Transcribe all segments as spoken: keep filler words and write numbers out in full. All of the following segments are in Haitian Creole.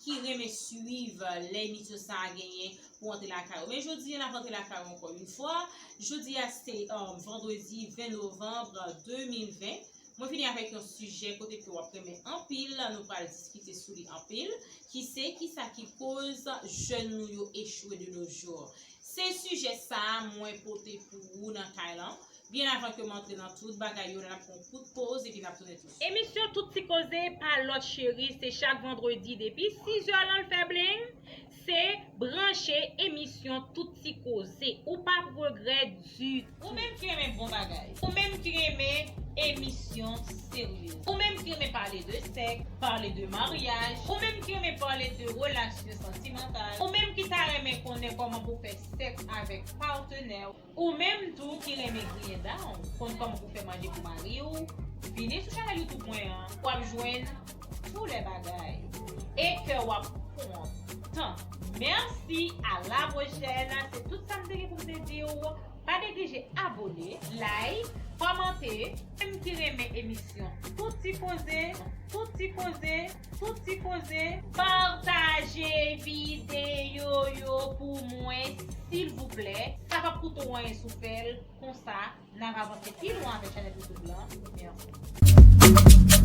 ki renmen swiv lè emisyon sa a genyen pou antre lakay ou. Men jodi a, n ap antre lakay ou ankò yon fwa. Jodi a, se, um, vandredi ven novanm de mil ven. Mwen vini avèk yon sijè kote ke w ap renmen anpil, nou pral diskite sou li anpil, ki se kisa ki koz jèn nou yo echwe de nos jours. Se sijè sa a mwen pote pou ou nan kay lan. Byen avan ke m antre nan tout bagay yo, n ap pran kout poz epi n ap tounen tou. Emisyon Tout Ti Koze pa lòt cheri, se chak vandredi depi sis è lan l fè bling. Se branche emisyon Tout Ti Koze. Ou p ap regrèt ditou. Ou menm ki renmen bon bagay. Ou menm ki renmen emisyon serye. Ou menm ki renmen pale de sèks, pale de maryaj. Ou menm ki renmen pale de relasyon santimantal. Ou menm ki ta renmen konnen kòman pou fè sèks avèk patnè w. Ou menm tou ki renmen griyen dan w, konn kòman pou fè manje pou mari w, vini sou chanèl YouTube mwen an, w ap jwenn tout lè bagay. E kè w ap kontan. Mèsi, a la pwochèn. Se tout sa m te gen pou m te di w. Pa neglije abòne, like, kòmante. Menm ki renmen emisyon Tout Ti Koze, Tout Ti Koze, Tout Ti Koze, pataje videyo yo pou mwen, silvouplè. Sa p ap koute w anyen si w fè l. Konsa, n ap avanse pi lwen avèk chanèl YouTube lan. Mèsi.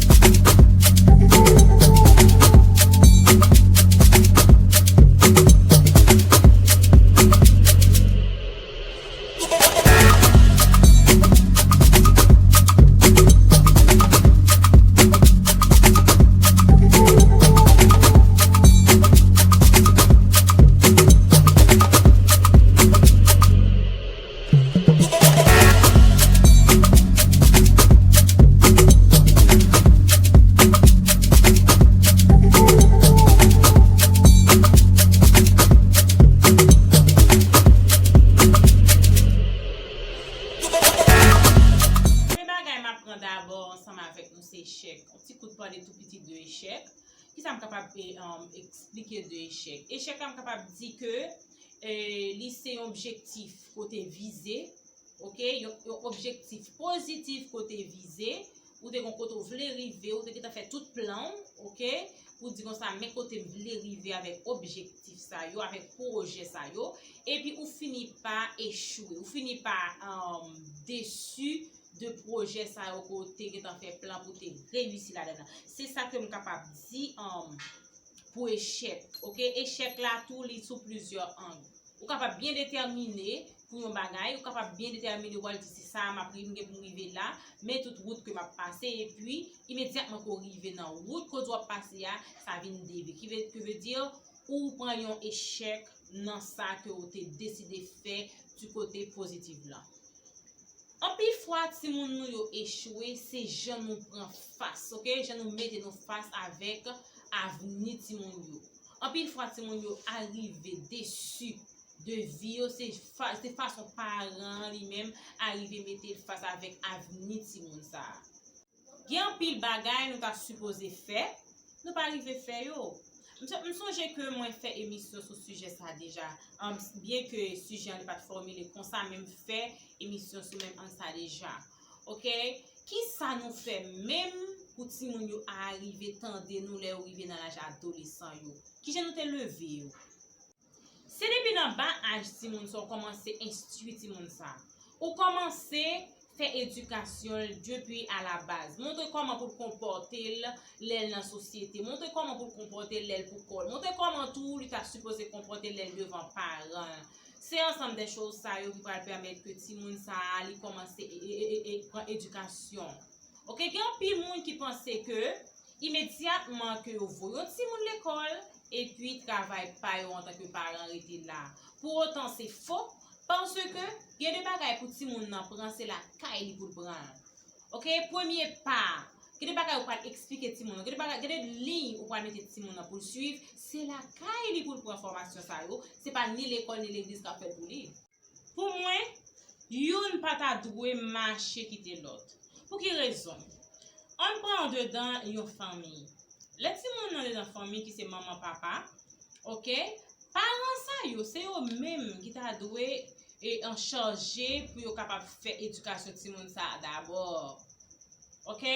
Premye bagay m ap pran dabò ansanm avèk nou se echèk. Yon ti kout pale tou piti de echèk. Kisa m kapab, eh, um, eksplike de echèk? Echèk la, m kapab di ke, eh, li se yon objektif kote vize, oke? Yon, yon objektif pozitif kote vize. Ou te gon kote w vle rive, ou te gentan fè tout plan w, oke? Pou di konsa, men kote m vle rive avèk objektif sa yo, avèk pwojè sa yo. Epi ou fini pa echwe, ou fini pa, um, desi de pwojè sa yo ke w te gentan fè plan pou te reyisi ladan l. Se sa ke m kapab di, um, pou echèk, oke? Echèk la tou, li sou plizyè ang. Ou kapab byen detèmine pou yon bagay, ou kapab byen detèmine, w al di, se sa m ap rive, m gen pou m rive la, men tout wout ke m ap pase, epi imedyatman ke w rive nan wout kote w ap pase a, sa vin devye. Ki ve, ki ve di, ou pran yon echèk nan sa ke w te deside fè di kote pozitif lan. Anpil fwa, timoun nou yo echwe, se jan nou pran fas, oke? Jan nou mete nou fas avèk avni timoun yo. Anpil fwa, timoun yo arive desi de vi yo, se fa-, se fason paran an li menm arive mete l fas avèk avni timoun sa a. Gen anpil bagay nou ta sipoze fè, nou pa rive fè yo. M so-, m sonje ke mwen fè emisyon sou sijè sa deja. Ann, byen ke sijè an li pa t fòmile konsa, men m fè emisyon sou menm ann sa deja. Oke? Kisa nou fè menm pou timoun yo arive tande nou lè yo rive nan laj adolesan yo? Kijan nou te leve yo? Se depi nan ba aj timoun sa w kòmanse enstwi timoun sa. Ou kòmanse fè edikasyon l depi a la baz. Montre kòman pou l konpòte l lè l nan sosyete. Montre kòman pou l konpòte l lè l pou kò l. Montre kòman tou li ta sipoze konpòte l lè l devan paran l. Se ansanm de choz sa yo ki pral pèmèt ke timoun sa a li kòmanse e, e, e, e, pran edikasyon. Oke, gen anpil moun ki panse ke imedyatman ke yo voye yon timoun lekòl, epi travay pa yo antanke paran rete la. Pou otan, se fo, paske gen de bagay pou timoun nan pran, se lakay li pou l pran l. Oke, premye pa, gen de bagay ou pral eksplike timoun nan, gen de bagay, gen de liy ou pral mete timoun nan pou l swiv, se lakay li pou l pran fòmasyon sa yo, se pa ni lekòl ni legliz k ap fè l pou li. Pou mwen, youn pa ta dwe mache kite lòt. Pou ki rezon? Ann pran andedan yon fanmi. Lè timoun nan andedan fanmi ki se manman, papa, oke, paran sa yo, se yo menm ki ta dwe, e, an chaje pou yo kapab fè edikasyon timoun sa a dabò. Oke?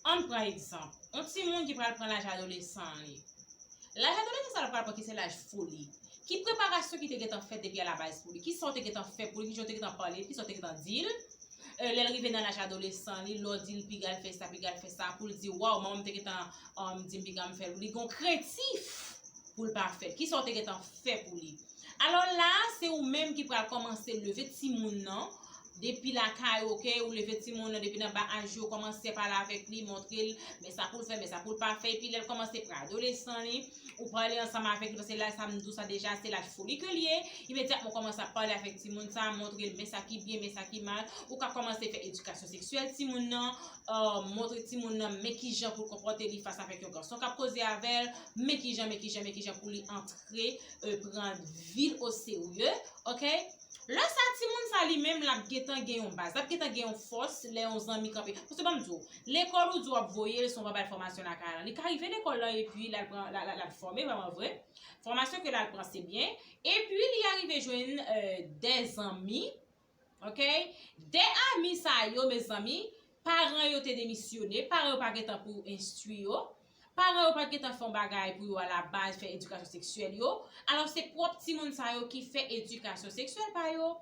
Ann pran egzanp. Yon timoun ki pral pran laj adolesan li. Laj adolesans sa l pral pran ki se laj foli. Ki preparasyon ki te gentan fèt depi alabaz pou li? Kisa w te gentan fè pou li? Kijan w te gentan pale? Kisa w te gentan di l? E, lè l rive nan laj adolesan li, lè w di l piga l fè sa, piga l fè sa, pou l di, waw, manman m te gentan um, di m piga m fè l pou li. Gen yon krentif pou l pa fè l. Kisa w te gentan fè pou li? Alò la, se ou menm ki pral kòmanse leve timoun nan depi lakay, oke? Ou leve timoun nan depi nan ba aj yo, kòmanse pale avèk li, montre l men sa pou l fè, men sa pou l pa fè. Epi lè l kòmanse pran adolesan li, ou pale ansanm avèk li, paske laj sa m di w sa deja, se laj foli ke l ye. Imedyatman, ou kòmanse ap pale avèk timoun sa, montre l men sa ki byen, men sa ki mal. Ou ka kòmanse fè edikasyon seksyèl timoun nan, uh, montre timoun nan men kijan pou l konpòte li fas avèk yon gason k ap koze avè l, men kijan, men kijan, men kijan pou li antre, uh, pran vi l oserye, oke? Lè sa, timoun sa li menm, l ap gentan gen yon baz, l ap gentan gen yon fòs lè yon zanmi kanpe. Paske ban m di w, lekòl ou di w ap voye l, se yon pa bay fòmasyon lakay lan. Li ka rive lekòl lan epi l al pran, l al, l al fòme vrèman vre. Fòmasyon ke l al pran, se byen. Epi li arive jwenn, euh, de zanmi, oke? De ami sa yo, mezanmi, paran yo te demisyone, paran yo pa gentan pou enstwi yo. Paran yo pa t gentan fè yon bagay pou yo alabaz fè edikasyon seksyèl yo. Alò, se pwòp timoun sa yo ki fè edikasyon seksyèl pa yo.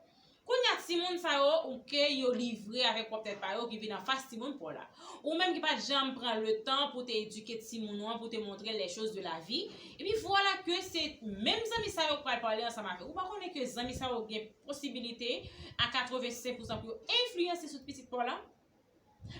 Kounye a, timoun sa yo, oke, yo livre avèk pwòp tèt pa yo ki vin anfas timoun pa w la. Ou menm ki pa t janm pran le tan pou te edike timoun ou an, pou te montre l les choses de la vie. Epi vwala ke se menm zanmi sa yo k pral pale ansanm avè w. Ou pa konnen ke zanmi sa yo gen posibilite a katrevensenk pousan pou yo enfliyanse sou pitit pa w la?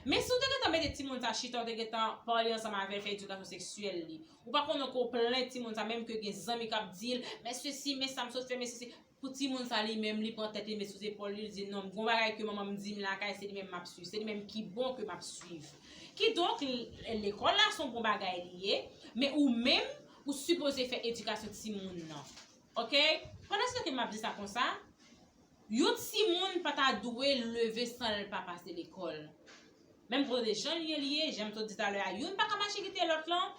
Men si w te gentan mete timoun sa chita, w te gentan pale ansanm avè l, fè edikasyon seksyèl li. Ou pa konnen ke w plen timoun sa, menm ke gen zanmi k ap di l, men sesi, men sa m sot fè, men sesi. Pou timoun sa li menm, li pran tèt li met sou zepòl li, li di, non, gon bagay ke manman m di m lakay, se li menm m ap swiv, se li menm ki bon ke m ap swiv. Kidonk, l- lekòl la se yon bon bagay li ye, men ou menm, ou sipoze fè edikasyon timoun nan. Oke? Pandan se tan ke m ap di sa konsa, yon timoun pa ta dwe leve san l pa pase lekòl. Menm kote jan l ye, li ye, jan m sot di talè a, youn pa ka mache kite lòt lan.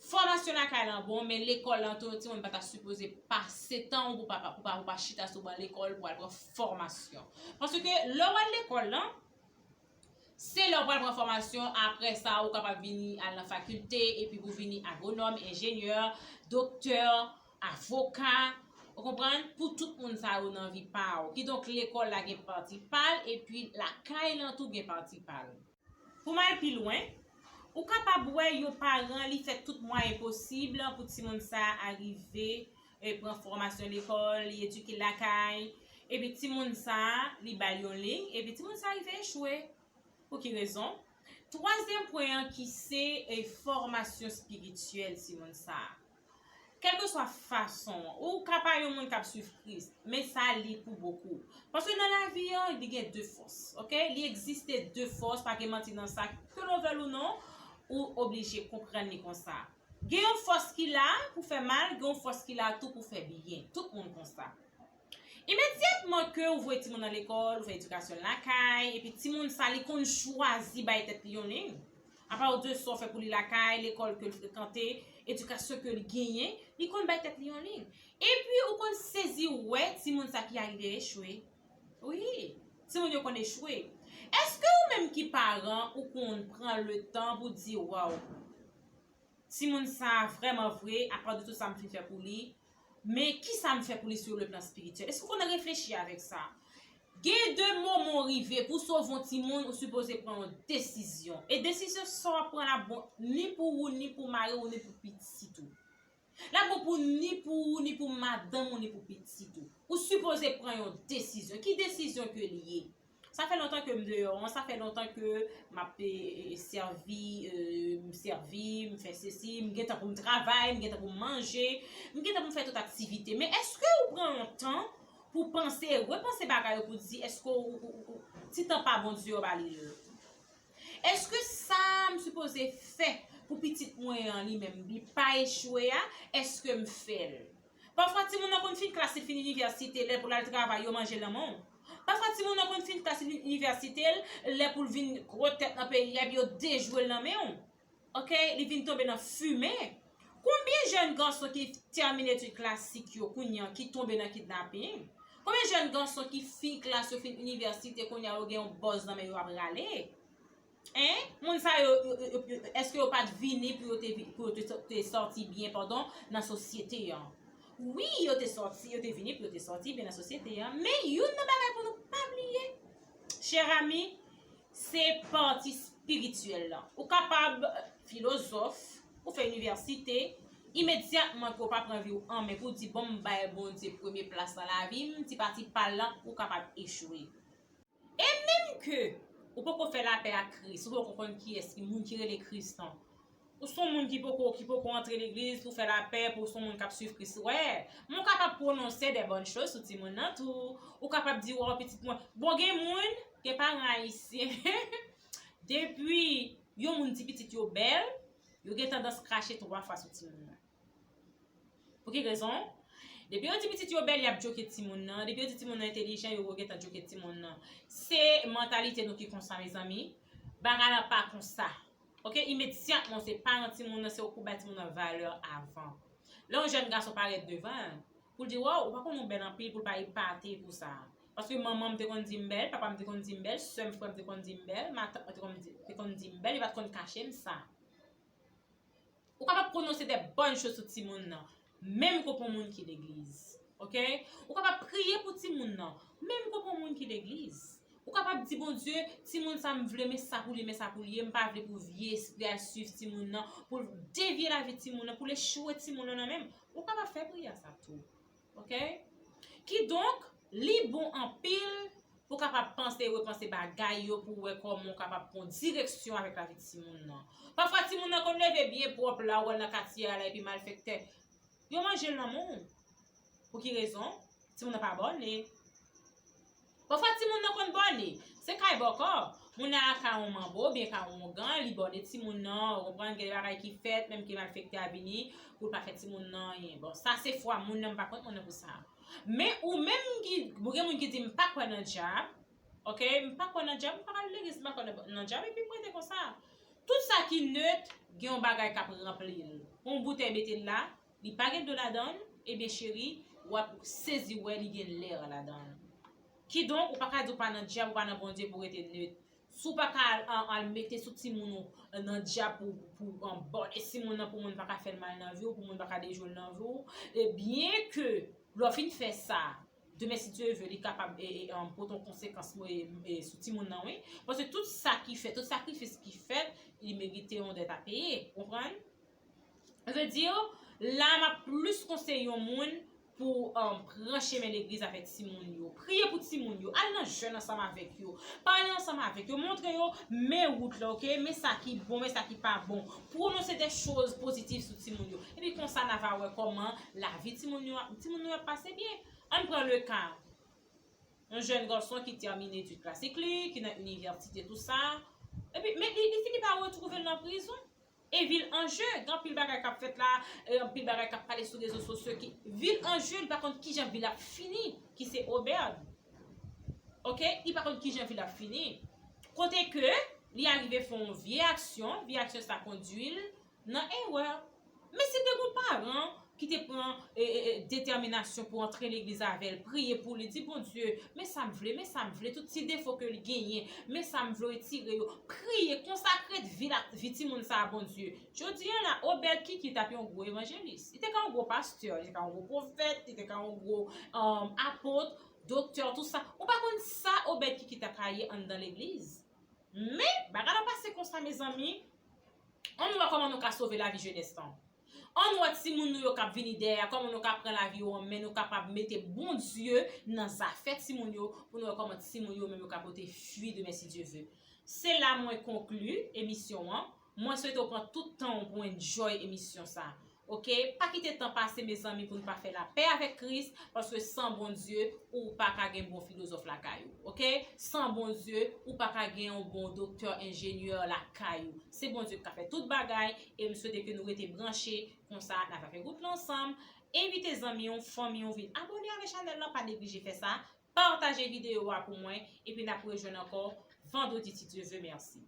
Fòmasyon lakay lan bon, men lekòl lan tou, yon timoun pa ta sipoze pase tan w pou pa, pou pa, pou pa chita sou ban lekòl pou al pran fòmasyon. Paske lè w al lekòl lan, se lè w pral pran fòmasyon, apre sa, ou kapab vini al nan fakilte, epi pou vini agwonòm, enjenyè, doktè, avoka, ou konprann? Pou tout moun sa yo nan vi pa w. Kidonk, lekòl la gen pati pa l, epi lakay lan tou gen pati pa l. Pou m al pi lwen, ou kapab wè yon paran li fè tout mwayen posib pou timoun sa a rive, e, pran fòmasyon lekòl, li edike lakay, epi timoun sa a, li ba l yon liy, epi timoun sa a rive echwe. Pou ki rezon? Twazyèm pwen an ki se, e, fòmasyon espirityèl timoun sa a. Kèlkeswa fason, ou ka pa yon moun k ap swiv Kris, men sa li pou bokou. Paske nan lavi an, li gen de fòs, oke? Li egziste de fòs, pa gen manti nan sa, ke w vle l ou non, ou oblije konprann li konsa. Gen yon fòs ki la pou fè mal, gen yon fòs ki la tou pou fè byen. Tout moun konsa. Imedyatman ke ou voye timoun nan lekòl, ou fè edikasyon lakay, epi timoun sa li konn chwazi bay tèt li yon liy. Apa de sa w fè pou li lakay, lekòl ke l frekante, edikasyon ke l genyen, li konn bay tèt li yon liy. Epi ou konn sezi wè timoun sa ki arive echwe. Wi, timoun yo konn echwe. Èske ou menm ki paran, ou konn pran le tan pou di, waw, timoun sa a vrèman vre, apa de tout sa m fin fè pou li, men kisa m fè pou li sou le plan espirityèl? Èske ou konn reflechi avèk sa? Gen de moman w rive pou sove yon timoun, ou sipoze pran yon desizyon. E desizyon sa w ap pran la bon ni pou ou, ni pou mari w, ni pou pitit ou. La bon pou ni pou ou, ni pou madanm ou, ni pou pitit ou. Ou sipoze pran yon desizyon. Ki desizyon ke li ye? Sa fè lontan ke m deyò an, sa fè lontan ke m ap, e, e, sèvi, e, m sèvi, m fè sesi, m gen tan pou m travay, m gen tan pou m manje, m gen tan pou m fè tout aktivite. Men èske ou pran yon tan pou panse, repanse bagay yo pou di, èske ou, ou, ou, ou, ti tan pa Bondye yo ba li l? Èske sa m sipoze fè pou pitit mwen an li menm, li pa echwe a, èske m fè l? Pafwa timoun nan konn fin klas, li fin inivèsite, lè pou l al travay, yo manje l nan men w. Pafwa timoun nan konn fin klas, li fin inivèsite, lè pou l vin gwo tèt nan peyi a, epi yo dejwe l nan men w. Oke, li vin tonbe nan fimen. Konbyen jèn gason ki tèmine etid klasik yo kounye a ki tonbe nan kidnaping? Konbyen jèn gason ki fin klas yo, fin inivèsite, kounye a yo gen yon bòz nan men yo ap rale? Hein? Moun sa yo, yo, yo, yo, èske yo pa t vini pou yo te, vi- pou yo te, te sòti byen, padon, nan sosyete an? Wi, yo te sòti, yo te vini pou yo te sòti byen nan sosyete an. Men youn nan bagay pou nou pa bliye, chè ami, se pati espirityèl la. Ou kapab filozòf, ou fè inivèsite, imedyatman ke w pa pran vi w an men pou w di, bon, m bay Bondye premye plas nan lavi m, ti pa ti pa l lan, ou kapab echwe. E menm ke ou poko fè lapè ak Kris, ou poko konn kiyès ki moun ki rele Kris lan. Ou se yon moun ki poko, ki poko antre legliz pou fè lapè, pou w se yon moun k ap swiv Kris. Wè, men w kapab pwononse de bòn choz sou timoun nan tou. Ou kapab di, waw, pitit mwen. Bon, gen moun, gen paran ayisyen, depi yon moun di pitit yo bèl, yo gen tandans krache twa fwa sou timoun nan. Pou ki rezon? Depi yo di pitit yo bèl, y ap djoke timoun nan. Depi yo di timoun nan entelijan, yo gentan djoke timoun nan. Se mantalite nou ki konsa, mezanmi. Bagay la pa konsa. Oke, imedyatman, se paran timoun nan, se ou pou bay timoun nan valè avan. Lè yon jèn gason parèt devan l, pou l di, waw, ou pa konn ou bèl anpil, pou l pa epate pou sa. Paske manman m te konn di m bèl, papa m te konn di m bèl, sè m, frè m te konn di m bèl, matant mwen te konn di, te konn di m bèl, yo pa t konn kache m sa. Ou kapab pwononse de bòn choz sou timoun nan, menm ke w pa yon moun ki legliz. Oke? Ou kapab priye pou timoun nan, menm ke w pa yon moun ki legliz. Ou kapab di Bondye, timoun sa m vle, men sa pou li, men sa pou li ye, m pa vle pou vye espri al swiv timoun nan, pou l devye lavi timoun nan, pou l echwe timoun nan nan men m. Ou kapab fè priyè sa tou. Oke? Kidonk, li bon anpil pou w kapab panse e repanse bagay yo, pou w wè kòman w kapab pran direksyon avèk lavi timoun nan. Pafwa, timoun nan konn leve byen pwòp la, ou wè l nan katye a la, epi malfektè yo manje l nan men w. Pou ki rezon? Timoun nan pa bòne. Pafwa, timoun nan konn bòne. Se kay bòkò. Moun nan al kay yon manbo, oubyen kay yon ougan, li bòne timoun nan, ou konprann, gen de bagay ki fèt, menm ke malfektè a vini, pou l pa fè timoun nan anyen. Bon, sa se fwa moun nan, m pa kont moun nan pou sa. Men ou menm ki, bon, gen moun ki di, m pa kwè nan dyab, oke, m pa kwè nan dyab, m pa ka al legliz, m pa kwè nan, nan dyab, epi m rete konsa. Tout sa ki net, gen yon bagay k ap ranpli l. Yon boutèy mete l la, li pa gen dlo ladan l, ebyen cheri, w ap sezi wè li gen lè ladan l. Kidonk, ou pa ka di w pa nan dyab, ou pa nan Bondye pou w rete net. Si w pa ka al, al, al mete sou timoun ou, euh, nan dyab pou, pou, euh, bòne timoun nan, pou moun pa ka fè l mal nan vi w, pou moun pa ka dejwe l nan vi w, e byen ke lè w fin fè sa, demen, si Dye ve, li kapab, e, e, euh, pote yon konsekans, e, e, sou timoun nan, wi. Paske tout sa ki fèt, tout sakrifis ki fèt, li merite yon dèt a peye, konprann? Sa vle di, la, m ap plis konseye yon moun pou, um, pran chemen legliz avèk timoun yo. Priye pou timoun yo. Al nan jèn ansanm avèk yo. Pale ansanm avèk yo. Montre yo men wout la, oke? Men sa ki bon, men sa ki pa bon. Pwononse de choz pozitif sou timoun yo. Epi konsa, n a va wè kòman lavi timoun yo, timoun nou yo ap pase byen. Ann pran le ka. Yon jèn gason ki tèmine etid klasik li, ki nan inivèsite, tou sa. Epi, men li, li fini pa retwouve l nan prizon. E vil anje, gen anpil bagay k ap fèt la, e anpil bagay k ap pale sou rezo sosyo ki, vil anje, li pa konn kijan vil ap fini, ki se Obèd. Oke? Li pa konn kijan vil ap fini. Kote ke li arive fè yon vye aksyon, vye aksyon sa kondwi l nan erè. Men si te gon paran ki te pran, e, e, e, detèminasyon pou antre legliz avè l, priye pou li, di, Bondye, men sa m vle, men sa m vle, tout ti defo ke l genyen, men sa m vle w retire yo. Priye, konsakre vi l ak vi timoun sa a Bondye. Jodi a la, Obèd Kiki t ap yon gwo evanjelis. Li te ka yon gwo pastè, li te ka yon gwo pwofèt, li te ka yon gwo, um, apot, doktè, tou sa. Ou pa konn sa Obèd Kiki ta ka ye anndan legliz. Men, bagay la pase konsa, mezanmi. Ann wè kòman nou ka sove lavi jenès lan. Ann wè timoun nou yo k ap vini dèyè a, kòman nou ka pran lavi yo an men, nou kapab mete Bondye nan zafè timoun yo, pou nou wè kòman timoun yo menm yo ka pote fwi demen, si Dye ve. Se la mwen konkli emisyon an. Mwen swete w pran tout tan w pou enjoy emisyon sa. Oke? Pa kite tan pase, mezanmi, pou n pa fè lapè avèk Kris, paske san Bondye, ou pa ka gen bon filozòf lakay ou. Oke? San Bondye, ou pa ka gen yon bon doktè, enjenyè lakay ou. Se Bondye ki ka fè tout bagay, e m swete ke nou rete branche, konsa n a va fè wout la ansanm. Envite zanmi w, fanmi w vin abòne avèk chanèl la, pa neglije fè sa. Pataje videyo a pou mwen, epi n ap rejwenn ankò vandredi, si Dye ve. Mèsi.